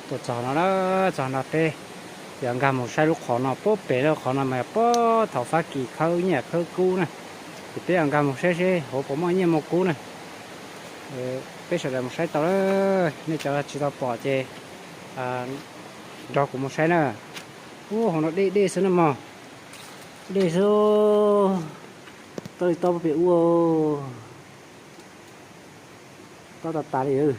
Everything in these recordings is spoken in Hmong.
Tuaj txog no na, txog no peb yuav nkag mus saib lub qhov no puag pem lawm. Qhov no mas puag thaum Fab Kis khawb nyiaj khawb kub na, ces peb yuav nkag mus saib seb hauv puas muaj nyiaj muaj kub na. Peb sawv daws mus saib tau lawm, nej cov tsis tau pom ces nrog kuv mus saib na. Ub, hauv no dej dej xwb na mog, dej xwb. Tob li tob puag pem ub, tob tas tas li.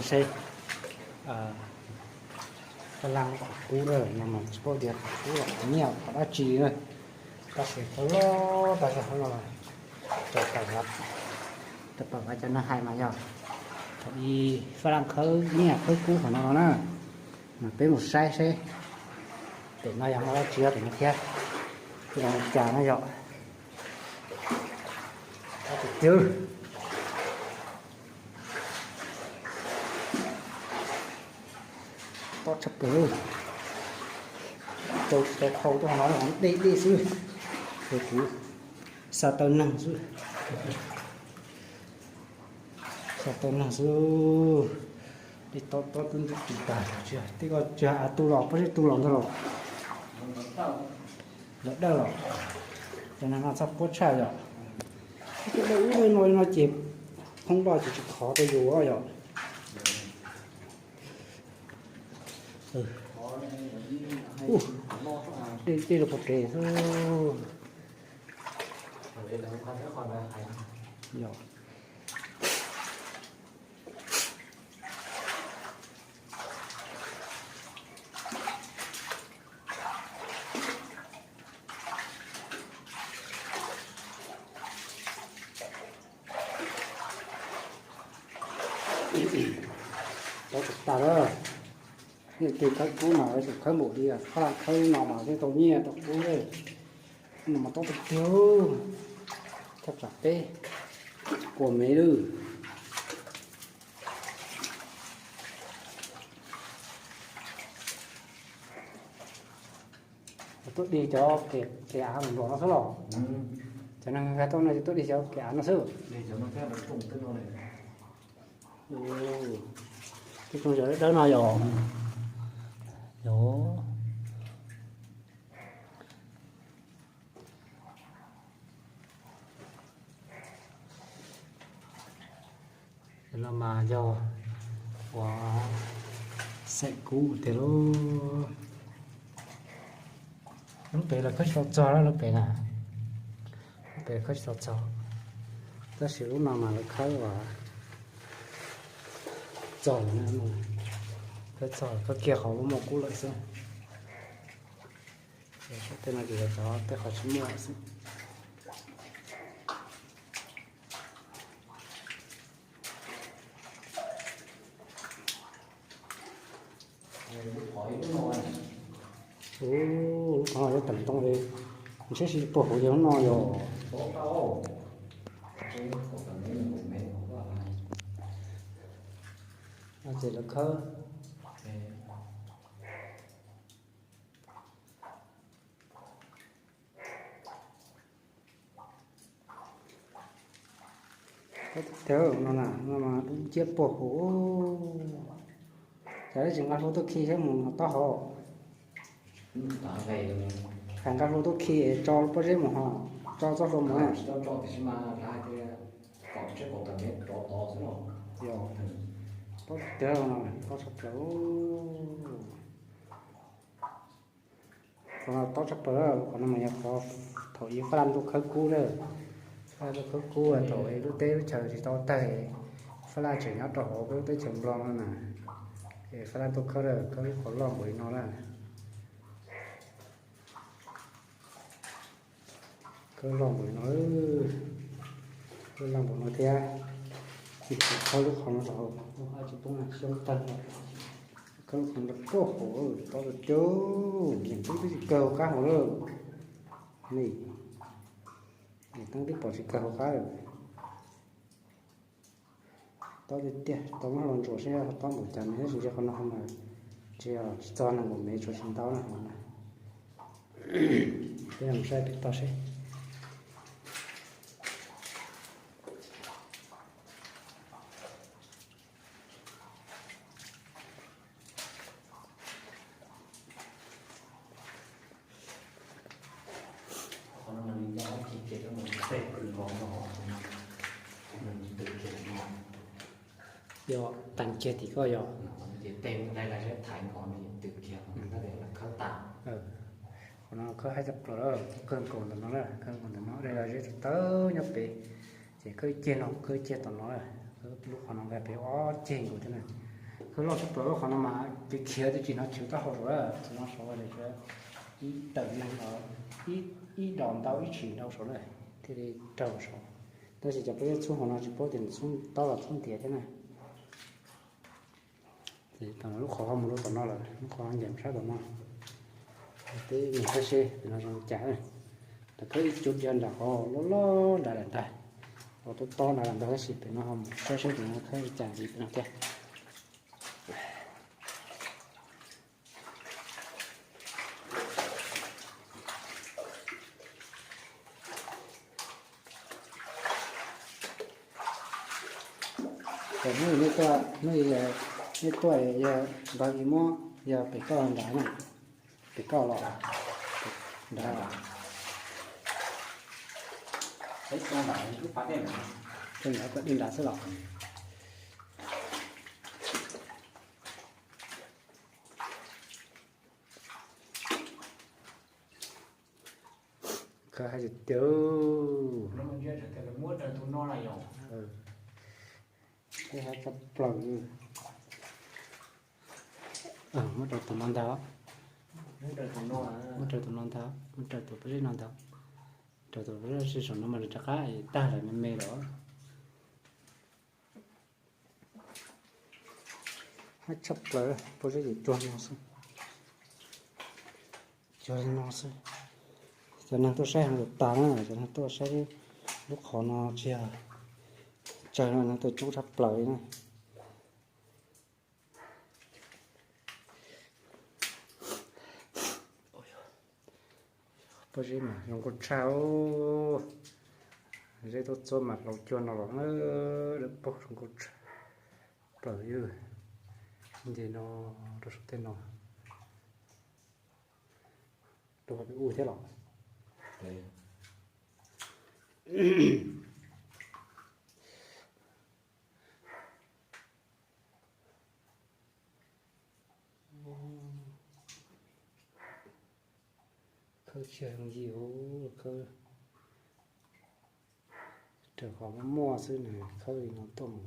Saib, qhov laj qhov kub na, no mas tsis paub tias qhov kub los qhov nyiaj qhov dab tsi na. Tab sis qhov loj tag zog no, rau pom cov neeg hais mas yog thaum ub Fab Laj khawb nyiaj khawb kub qhov no no na. Mas peb mus saib seb pem no yog muaj dab tsi pem no thiab, zoo li cas na yom. Tus twg tob tshaj plaws, rau tsis tau khau tuaj no, dej dej xwb. Ces kuv xa taw neeg xwb, xa taw neeg xwb. Dej tob tob twb ntuj tis tas, tej ko tsis hais tu los pob zeb tu los ntag los, lawv dawj los. Cov neeg no txhob quab tshaj yom. Ub, dawj ub dawj no no ces phoob loj ces tsis khov rau yus yom. Dej dej rau pem kev xwb. Tob tas tas lawm. Nyiaj tej khawb kub mas lawv tseem khawb npaum li Fab Laj khawb no mas thiaj tau nyiaj tau kub. No mas tob tiag tiag, thaj tsam peb kua mev lawm. Tuaj dig cov kev av nplos no xwb los? Cov neeg nkag tuaj no ces tuaj dig cov kev av no xwb. Tej tsoos dawb dawb no yog, yog no mas yog uas xaim kub tiag lauj. Lub pem lawv khawb tsis tau txog, lub pem na, lub pem khawb tsis tau txog, tab sis lub no mas lawv khawb uas txog lawm, khawb txog khawb kiag qhov muaj kub lawm xwb. Tej no ces yog cov tej qhov tsis muaj xwb. Ub, lub qhov no yog teem ntoo li, ntshe tsis puag hauv yog lub no yog. No ces lawv khawb. Tau tiag no na, no mas dub nciab puag hauv. Cas tsis nqa hlua tuaj khi saib mus ho tob hauv. Hais nqa hlua tuaj khi tso pob zeb mus ho, tso txoj hlua mus. Yog, tob tiag no, tob tshaj plaws. Qhov no tob tshaj plaws, qhov no mas yog qhov thaum ub Fab Laj tuaj khawb kub na. Fab Laj tuaj khawb kub thaum lub teb lub chaws tsis tau tawg, Fab Laj tseem nyob rau hauv lub teb chaws Nplog no na. Es Fab Laj tuaj khawb, khawb lub qhov loj npaum li no na. Khawb loj npaum no, khawb loj npaum no thiab. Khawb lub qhov no rau hauv, lub qhov tsis poob xyoob tag. Khawb lub qhov no puag hauv, tob tiag tiag, niam teeb twb tsis kawg hauv qab hauv lawm. Niam teeb twb pom tsis kawg hauv qab lawm. Tob tiag tiag, tau muab los ntsuas seb tob npaum cas mas, tab sis ntshe qhov no mas Tsis txog nees nkaum mev, tshuav tsis ntau na hauv no. Peb mus saib pem toj seb. Yog tas kiag tim koj yog. Qhov no khawb haj tshaj plaws, khawb nkaus ntawm no na, khawb nkaus ntawm no, dej los zeb tawv nyob pem. Ces khawb ib ceg no, khawb ib ceg tom no, khawb lub qhov no nqa pem ob ceg nkaus thiab na. Khawb loj tshaj plaws lub qhov no mas kev khiav twb tsis hnov tswv taub hau saud, tsis hnov saud li, ib tawm neeg los ib dos ntau ib tshim ntau saud na, thiaj li raug saud. Tab sis cov pob zeb txhub hauv no tsis paub tias nws txhub tob los txhub ntiav thiab na. Ces lub qhov ho mus rau tom no lawm, lub qhov ncaim sab tom no. Peb mus saib seb pem no zoo li cas. Lawv khawb ib co dhia nram qhov loj loj nrad lawm ntag, qhov tob tob nrad lawm ntag, tab sis pem no ho mus saib seb pem no khawb li cas ntxiv pem no thiab. Ces hnub nej tuaj, hnub nej tuaj yog npawg ib muab, yog pem koj nrad na, pem koj los nrad. Peb tuaj nrad, tuaj dej nrad xwb los. Khawb haj tiag tiag. Khawb haj tshaj plaws. Muab rau tus no ntag. Muab rau tus no ntag, muab rau tus pob zeb no ntag. Rau tus pob zeb saum no mas nws rov qab tag lawm, me me lawm. Haj tshaj plaws, pob zeb ces cuag no xwb. Cuag li no xwb. Cov neeg tuaj saib heev tas na, cov neeg tuaj saib lub qhov no tsis yog tsawg no, neeg tuaj coob tshaj plaws li na. Pob zeb mas zoo nkauj tshaj. Zeb tub txuab mas hlau cuag no los dawb paug zoo nkauj tshaj plaws. Nce no rau saum tej no, rau qhov peb ub thiab los. Khawb tsis zoo yim, khawb raws qhov muaj muaj xwb, nws khawb li no tuaj mus.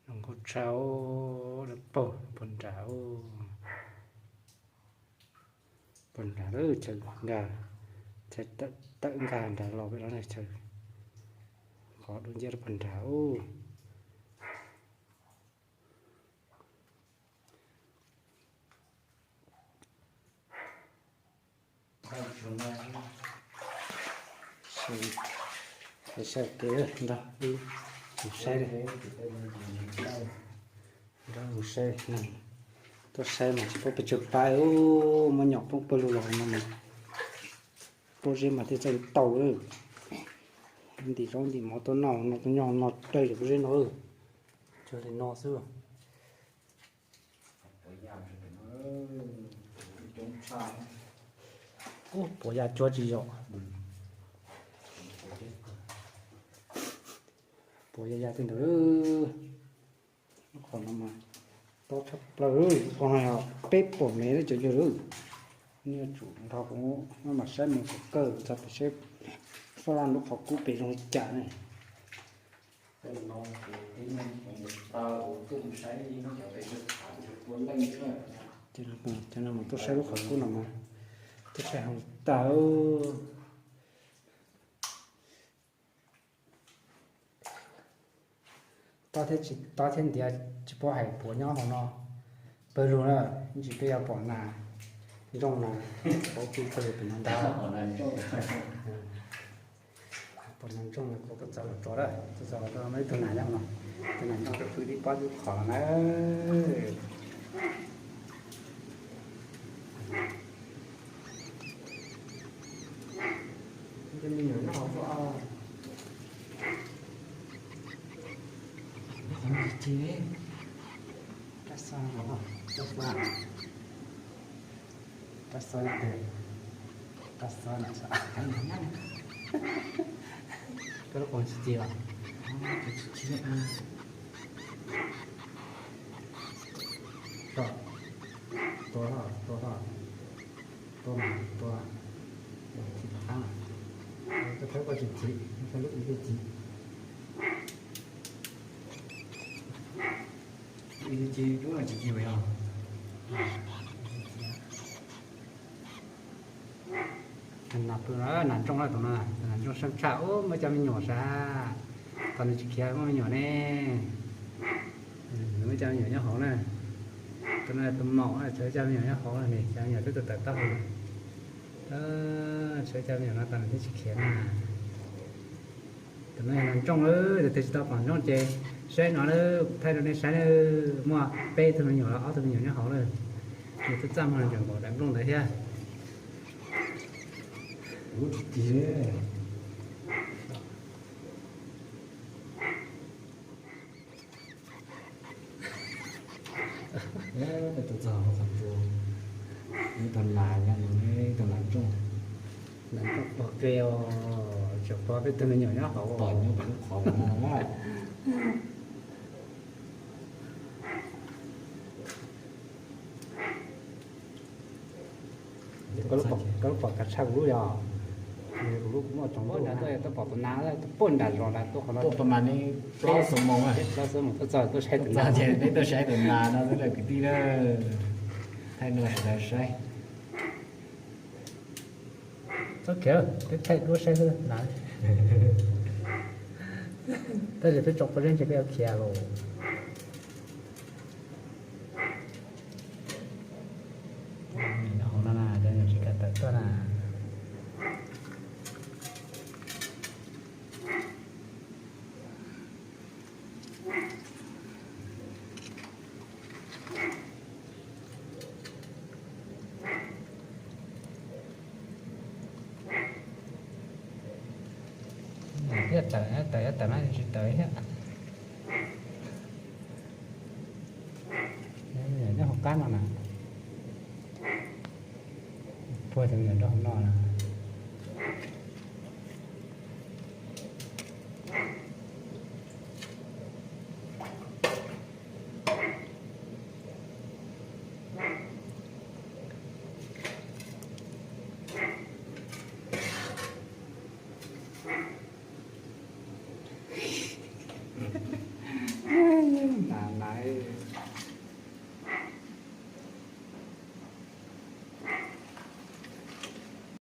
Zoo nkauj tshaj, dawb paug puag nrad, puag nrad lawm chaw nkag, chaw tawm nkag nrad los pem no chaw, qhov dub nciab puag nrad. Saib, saib kev nrog wb mus saib, nrog mus saib, tuaj saib mas tsis paub pes tsawg pab, muab nyom poob pawg lug los no mas pob zeb mas thiaj txawj tau. Ntim zaub ntim mov tuaj noj, no tuaj nyob no raws cov pob zeb no, cuag li no xwb. Ub, puas ya cuag tsis yom. Puas ya ya tej ntawd. Lub qhov no mas tob tshaj plaws, lub qhov no yog peb puas mev lawm cov yawg lawm. Nej yuav tsum nrog kuv maj mam saib mus txog kawg txog pem seb Faj Laj lub qhov kub pem zoo li cas ne. Cov neeg mus tuaj saib lub qhov kub no mas tuaj saib heev tas. Tob thiab tsis tob thiab ntiav tsis paub hais puav nyob hauv no. Pawg lug na, ntsis peb yuav pom nas ntsooj no, paub pib pawg lug pem no ntag. Pom nas ntsooj no kuv tuaj txog los rau, tuaj txog los rau muaj ib tug nas nyob no, tus nas ntsooj rau pw tib pob tib qhov na. Cov me nyuam nyob hauv xwb os. Qhov no tsis tseg li. Rab xo, rab xo, rab xo, rab xo na. Koj lub qos tsis tseg os. Tua, tua, tua, tua, tua, txiv qab, koj thawb koj tsis txiv, koj thawb lub ib txiv. Ib txiv lub no tsis txiv os. Nas pw, nas ntsooj na, tus no, tus nas ntsooj seeb tshaj, muaj cov me nyuam sav, tos nws tsis khiav muaj me nyuam ne. Nws muaj cov me nyuam nyob hauv na. Tus no tus maum, tshuav cov me nyuam nyob hauv ne, cov me nyuam twb tawm taub hau. Tshuav cov me nyuam no tos nws thiaj tsis khiav na. Tus no yog nas ntsooj, tus twg tsis tau pom ntsooj ces saib no na, kuv thaij rau nej saib na. Muaj peb tug me nyuam los ob tug me nyuam nyob hauv na. Nws twb txaj muag ntsees npaum daim nplooj ntawd thiab. Tuaj txog qhov tsua, ib tug nas nyob, ib tug nas ntsooj. Nas ntsooj pog ke os, tseem pog peb tug me nyuam nyob hauv. Tom nyob pem lub qhov no na. Koj lub pom kav tshaj kuv lub yog, kuv lub kuv muaj tsoom ntuj tuaj pom tus nas, tuaj nram zos nram tuaj qhov no. Tuaj pas mas ne, plaub xuab moos, plaub xuab moos tuaj txog tuaj saib tus nas, peb tuaj saib tus nas no xwb lawm kwv tij na. Thaij no sawv daws saib. Txhob khiav, peb thaij duab saib xwb na. Tab sis peb tso pob zeb ntshe peb yuav khiav los. Nyob hauv no na, cov nyuam tsis kam tawm tuaj na. Thiab tawm, tawm, tawm mas tsis tawm thiab. Nyob hauv qab no na. Puag cov me nyuam nyob hauv no na.